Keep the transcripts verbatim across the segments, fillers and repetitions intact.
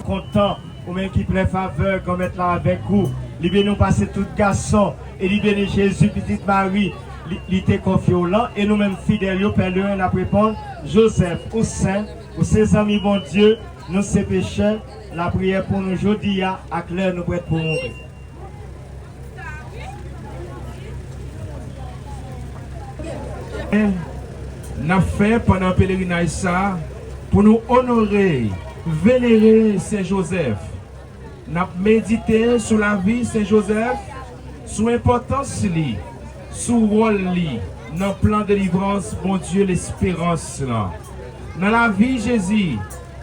kontan, ou menm ki plen favè, Granmèt la avèk ou. Li beni w pase tout gason, e li beni Jezi, pitit Mari, li, li te konfye w lan, e nou menm fidèl yo, pèleren, n ap reponn, Jozèf, ou sen, ou se zanmi Bondye, nou se pechè, lapriyè pou nou jodi a, ak lè nou prèt pou mouri. N ap fè pandan pelerinaj sa a pou nou onore, venere Sen Jozèf. N ap medite sou lavi Sen Jozèf, sou enpòtans li, sou wòl li nan plan delivrans Bondye lesperans lan. Nan lavi Jezi,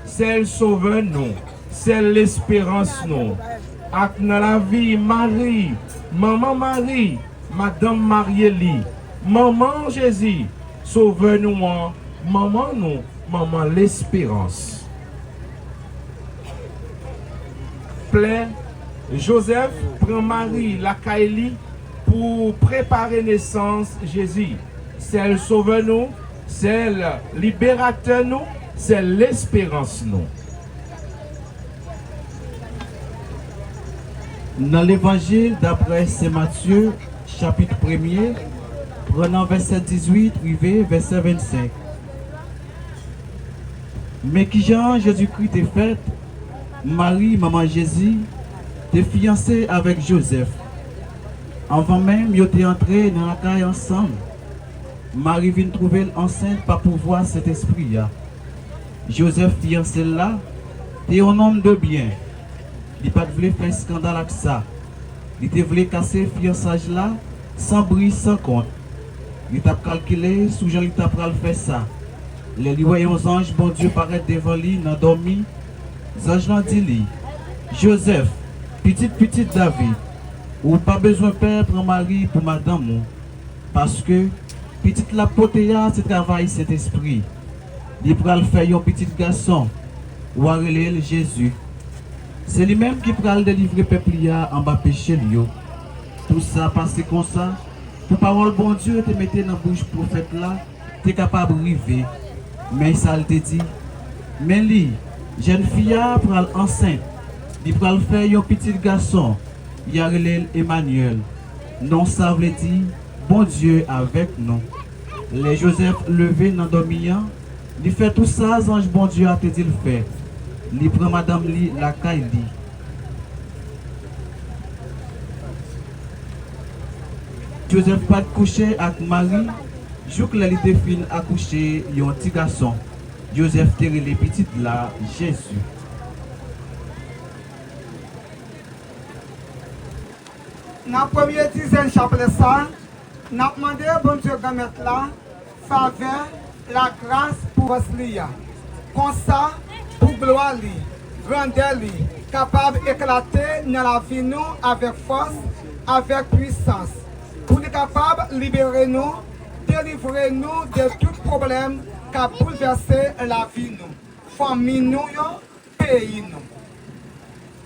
sèl Sovè nou, sèl lesperans nou, ak nan lavi Mari, manman Mari, madanm marye li, manman Jezi, Sovè nou an, manman nou, manman lesperans. Plen, Jozèf pran Mari lakay li pou prepare nesans Jezi. Sèl Sovè nou, sèl Liberatè nou, sèl lesperans nou. Nan Levanjil daprè Sen Matye, chapit premye, pran nan vèsè dizuit rive vèsè vennsenk. Men kijan Jezikri te fèt, Mari, manman Jezi, te fiyanse avèk Jozèf. Anvan menm yo te antre nan lakay ansanm, Mari vin twouve l ansent pa pouvwa Sentespri a. Jozèf, fiyanse l la, te yon nonm de byen. Li pa t vle fè eskandal ak sa. Li te vle kase fiyansaj la san bri, san kont. Li t ap kalkile sou jan li ta pral fè sa. Lè li wè yon zanj Bondye parèt devan li nan dòmi, zanj lan di li, Jozèf, pitit pitit David, ou pa bezwen pè pran Mari pou madanm ou, paske pitit l ap pote a se travay Sentespri. Li pral fè yon pitit gason, w a rele l Jezi. Se li menm ki pral delivre pèp li a anba peche l yo. Tou sa pase konsa, pou pawòl Bondye te mete nan bouch pwofèt la te kapab rive. Men sa l te di, men li, jèn fi a pral ansent, li pral fè yon pitit gason, y a rele l Emanyèl. Non sa vle di, Bondye avèk nou. Lè Jozèf leve nan dòmi an, li fè tou sa zanj Bondye a te di l fè. Li pran madanm li lakay li. Jozèf pa t kouche ak Mari jouk lè li te fin akouche yon ti gason. Jozèf te rele pitit la Jezi. Nan premye dizèn chaplè sa, n ap mande Bondye Granmèt la favè, lagras pou fòs li a. Konsa, pou glwa li, grandè li kapab eklate nan lavi nou avèk fòs, avèk pwisans, pou li kapab libere nou, delivre nou de tout pwoblèm k ap boulvèse lavi nou, fanmi nou yo, peyi nou.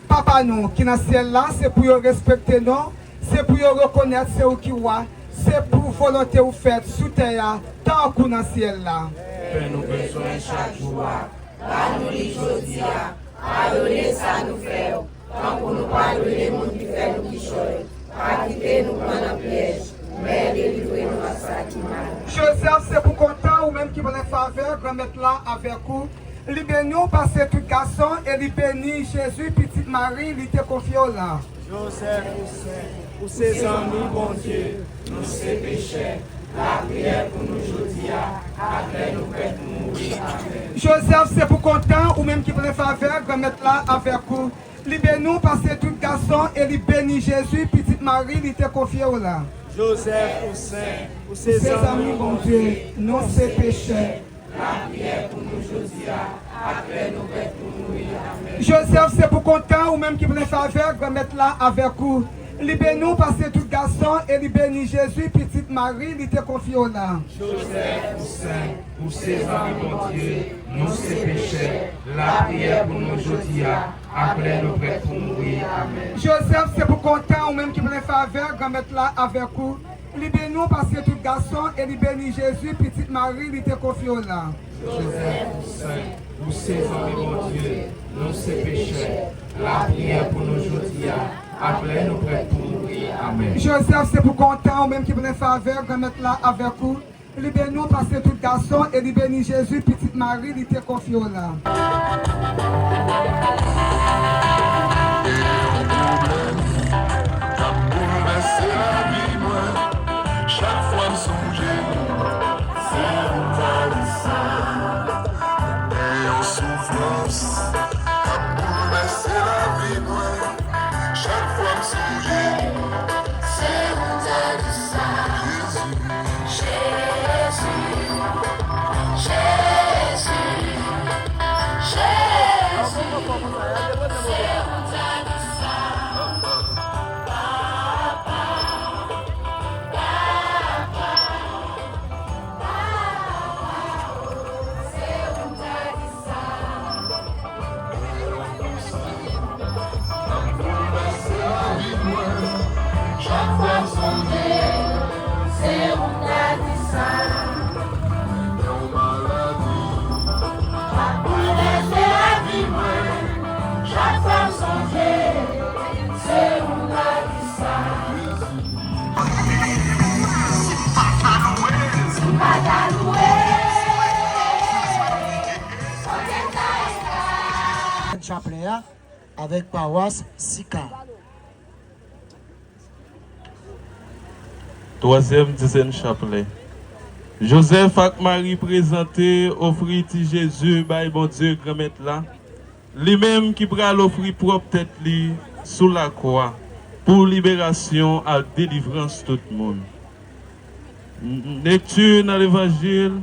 Papa nou ki nan syèl la, se pou yo respekte non, se pou yo rekonèt se ou ki wa, se pou volonte ou fèt sou tè a, tankou nan syèl la. Pen nou bezwen chak jou a, ba nou li jodi a, padone sa nou fè yo, tankou nou padone moun ki fè nou kichòy. Pa kite nou pran nan pyèj, men delivre nou ak sa ki mal. Jozèf, se pou kontan ou menm ki plen favè, Granmèt la avèk ou. Li beni w pase tout gason, e li beni Jezi, pitit Mari, li te konfye w la. Jozèf, ou sen, ou se zanmi Bondye, nou se pechè. Lapriyè pou nou jodi a, ak lè nou prèt pou mouri. Amèn. Jozèf, se pou kontan ou menm ki plen favè, Granmèt la avèk ou. Li beni w pase tout gason, e li beni Jezi, pitit Mari, li te konfye w la. Jozèf, ou sen, ou se zanmi Bondye, nou se pechè. Lapriyè pou nou jodi a, ak lè nou prèt pou mouri. Amèn. Jozèf, se pou kontan ou menm ki plen favè, Granmèt la avèk ou. Li beni w pase tout gason, e li beni Jezi, pitit Mari, li te konfye w la. Jozèf, ou sen, ou se zanmi Bondye, nou se pechè. Lapriyè pou nou jodi a, ak lè nou prèt pou mouri. Amèn. Jozèf, se pou kontan ou menm ki plen favè, Granmèt la avèk ou. Li beni w pase tout gason, e li beni Jezi, pitit Mari, li te konfye w la. Jozèf, ou sen, ou se zanmi Bondye, nou se pechè. Lapriyè pou nou jodi a, ak lè nou prèt pou mouri. Amèn. Jozèf, se pou kontan, ou menm ki plen favè, Granmèt la avèk ou. Li beni w pase tout gason, e li beni Jezi, pitit Mari li te konfye w la. K ap boulvèse lavi mwen. Chak fwa m sonje nou, se ou m ta di sa. Gen yon soufrans k ap boulvèse lavi mwen. Chak fwa m sonje nou, se ou m ta di sa. Jezi, Jezi, Jezi, Jezi, se ou m ta di sa. Papa, Papa, Papa, se ou m ta di sa. Chak fwa m sonje, se ou m ta di sa. Yon maladi k ap boulvèse lavi mwen. Chak fwa m sonje, se ou m ta di sa. Si m pa ta louwe, si m pa ta louwe. Chaplè a avèk pawas Sika. Twazyèm dizèn chaplè. Jozèf ak Mari prezante, ofri ti Jezi bay Bondye Granmèt la, li menm ki pral ofri pwòp tèt li sou lakwa pou liberasyon ak delivrans tout moun. N-, lekti nan Levanjil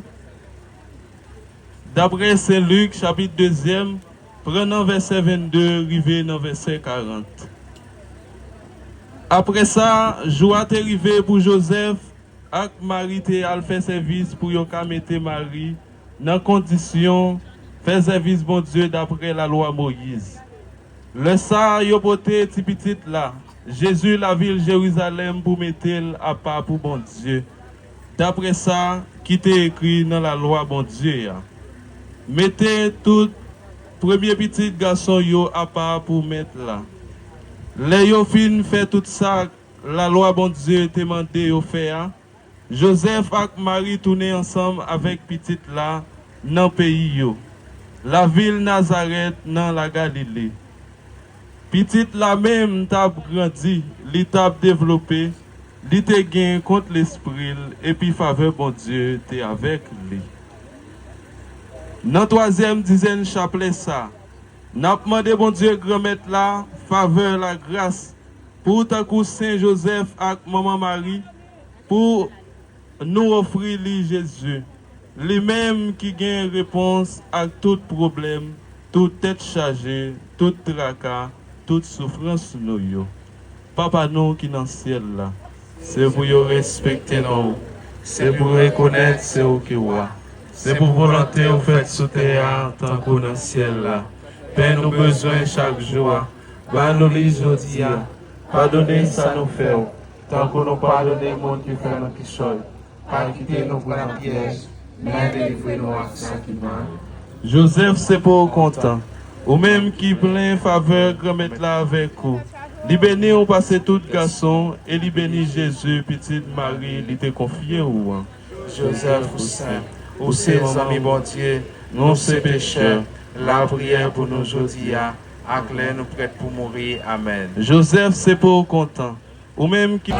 daprè Sen Lik, chapit deuxième, pran nan vèsè vennde rive nan vèsè karant. Apre sa, jou a te rive pou Jozèf ak Mari te al fè sèvis pou yo ka mete Mari nan kondisyon fè sèvis Bondye daprè lalwa Moyiz. Lè sa a, yo pote ti pitit la, Jezi, lavil Jerizalèm pou mete l apa pou Bondye, daprè sa ki te ekri nan lalwa Bondye a. Mete tout premye pitit gason yo apa pou Mèt la. Lè yo fin fè tout sa lalwa Bondye te mande yo fè a, Jozèf ak Mari tounen ansanm avèk pitit la nan peyi yo, lavil Nazarèt nan Lagalile. Pitit la menm t ap grandi, li t ap devlope, li te gen kont lespri l, epi favè Bondye te avèk li. Nan twazyèm dizèn chaplè sa, n ap mande Bondye Granmèt la favè, lagras, pou tankou Sen Jozèf ak Manman Mari, pou nou ofri li Jezi, li menm ki gen repons ak tout pwoblèm, tout tèt chaje, tout traka, tout soufrans nou yo. Papa nou ki nan syèl la, se pou yo respekte non w, se pou yo rekonèt se ou ki wa, se pou volonte w fèt sou tè a tankou nan syèl la. Pen nou bezwen chak jou a, ba nou li jodi a. Padone sa nou fè w, tankou nou padone moun ki fè nou kichòy. Pa kite nou pran nan pyèj, men delivre nou ak sa ki mal. Jozèf, se pou w kontan, ou menm ki plen favè Granmèt la avèk ou. Li beni w pase tout gason, e li beni Jezi, pitit Mari li te konfye ou an. Jozèf, ou sen, ou se zanmi Bondye, nou se pechè. Lapriyè pou nou jodi a, ak lè nou prèt pou mouri. Amèn. Jozèf, se pou w kontan, ou menm ki